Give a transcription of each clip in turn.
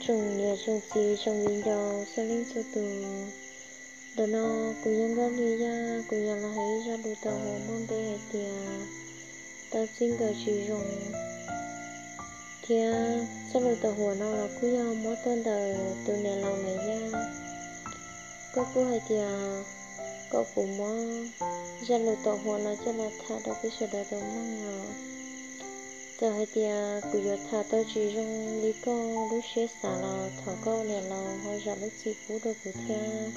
Tsoom niam tsoom txiv tsoom viv ncaus txhua leej txhua tus, ntawm no kuv yog Nkauj Hli Yaj, kuv yuav los hais ib zaj lus tau huam muaj npe hais tias tau txij nkawm tsis zoo. Thiab zaj lus tau huam no los kuj yog muab tuaj ntawm tus niam laus Maiv Yaj. Koj kuj hais tias kom kuv muab zaj lus tau huam no coj los tham rau peb sawv daws tau mloog os. Txawm hais tias kuv yuav tham tau tsis zoo li koj lub siab xav los thov koj niam laus ho zam lub txim pub rau kuv thiab.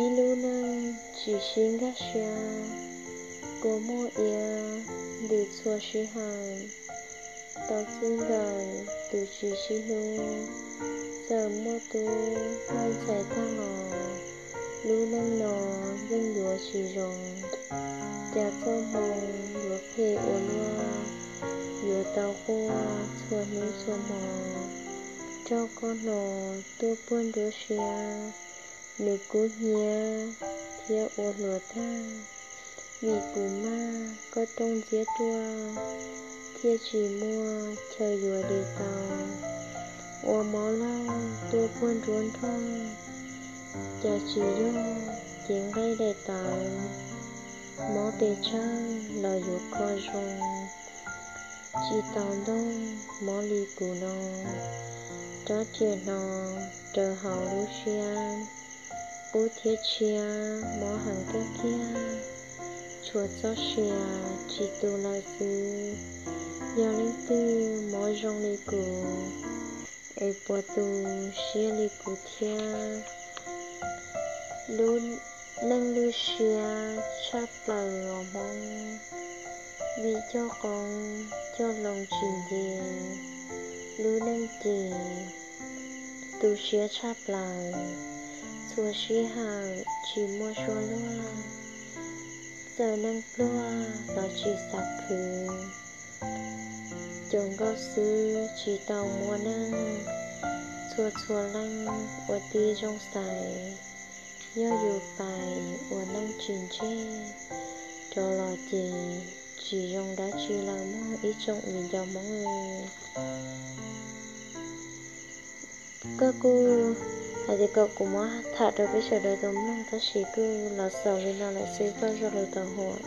Ib lub neej tsis sib nkag siab, kua muag iab ntws txhua sij hawm, tau txij nkawm tus tsis sib hlub. Txawm muaj tub muaj ntxhais tag los, lub neej no yeej yuav tsis zoo. Cas txoj hmoo yuav phem ua luaj, yuav tau quaj txhua hnub txhua hmo. Raug koj hno tuaj puag nruab siab, nws kub hnyiab thiab ua hluas tag. Vim kuv mag koj rooj ntxiab ruaj, thiaj tsis muaj chaw yuav li tau. Ua mob laug tuaj puag nruab nrog, cas tsis yog cev nqaij daim tawv. Mob pes tsawg los yuav kho zoo, tsis tau ntog mob li kuv no. Rab riam hno raws hauv lub siab, qub thiab tshiab mob heev kawg kiag. Tshuav txoj sia tsis tu lawm xwb. Yog leej twg mob zoo li kuv, es puas tu siab li kuv thiab? Lub neej lwj siab tshaj plaws os Hmoob, vim coj qoob coj loo tsis nce, lub neej ces tu siab tshaj plaws. Txhua sij hawm tsis muaj suab luag, txawm neeg pluag los tsis xav khwv. Caum nkauj xwb tsis tau muaj neeg, txhua txhua leej ua tib zoo xaiv. Yog yus pais ua neej tsis ntseg, rov los ces tsis zoo dab tsi lawm mog ib tsoom viv ncaus Hmoob. Koj kuj hais tias kom kuv muab tham rau peb sawv daws tau mloog tab sis kuj los xaus li no lawm xwb koj zaj lus tau huam.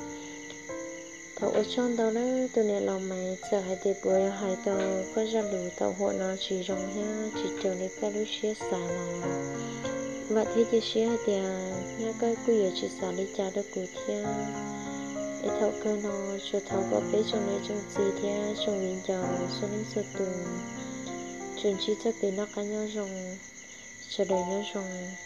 Thov ua tsaug ntau nawb tus niam laus Maiv, txawm hais tias kuv hais tau koj zaj lus tau huam no tsis zoo thiab tsis raws li koj lub siab xav los vam thiab cia siab hais tias nyaj koj kuj yuav tsis xav li cas rau kuv thiab. Es thaum kawg no tsuas thov kom peb tsoom niam tsoom txiv thiab tsoom viv ncaus txhua leej txhua tus tsuas ntsib txoj kev noj qab nyob zoo, sawv daws nyob zoo.